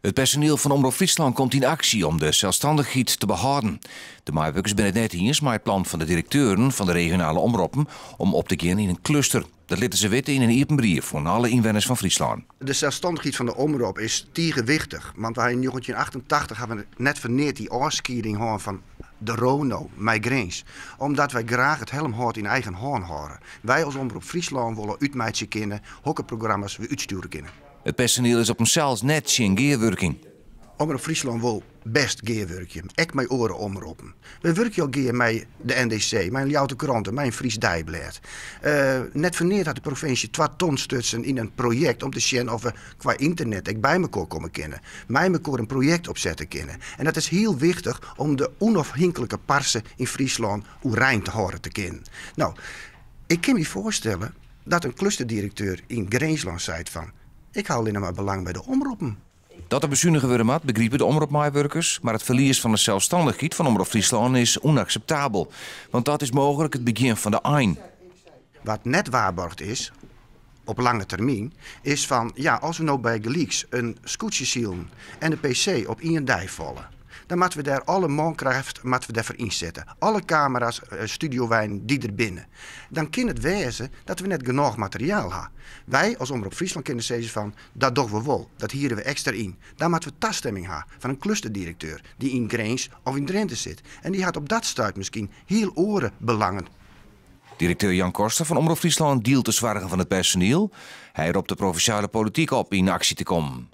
It personiel fan Omrop Fryslân komt yn aksje om de selsstannichheid te behâlden. De meiwurkers binne it net iens mei it plan fan de direkteuren fan de regionale omroppen om op te gean yn in kluster. Dat litte se witte yn in iepen brief oan alle ynwenners fan Fryslân. De selsstannichheid fan de omrop is tige wichtich, want wy yn 1988 hawwe net foar neat dy ôfskieding hân fan de RONO mei Grins, omdat wy graach it helmhâld yn eigen hân hâlde. Wy as Omrop Fryslân wolle útmeitsje kinne hokker programma's we útstjoere kinne. It personiel is op himsels net tsjin gearwurking. Omrop Fryslân wol bêst gearwurkje, ek mei oare omroppen. Wy wurkje al gear mei de NDC, mei in Ljouwerter Krante, mei in Frysk Deiblêd. Net foar neat hat de provinsje twa ton stutsen yn in projekt om te sjen oft we kwa ynternet ek by mekoar komme kinne, mei mekoar in projekt opsette kinne. En dat is hiel wichtich om de ûnôfhinklike parse yn Fryslân oerein te hâlde te kinnen. No, ik kin my foarstelle dat in klusterdirekteur yn Grinslân seit fan, ik ha allinne mar belang by de omroppen. Dat der besunige wurde moat, begripe de omropmeiwurkers, mar it ferlies fan de selsstannichheid fan Omrop Fryslân is ûnakseptabel. Want dat is mooglik it begjin fan de ein. Wat net waarborgd is op lange termyn, is fan, ja, as we no bygelyks in skûtsjesilen en de PC op ien dei falle, dan moatte we dêr alle mankracht moatte we dêrfoar ynsette. Alle kamera's, studioweinen dy't der binne. Dan kin it wêze dat we net genôch materiaal ha. Wy as Omrop Fryslân kinne sizze fan, dat dogge we wol, dat hiere we ekstra yn. Dan moatte we tastimming ha fan in klusterdirekteur dy't yn Grins of yn Drinte sit. En dy hat op dat stuit miskien hiel oare belangen. Direkteur Jan Koster fan Omrop Fryslân dielt de soargen fan it personiel. Hy ropt de provinsjale polityk op yn aksje te kommen.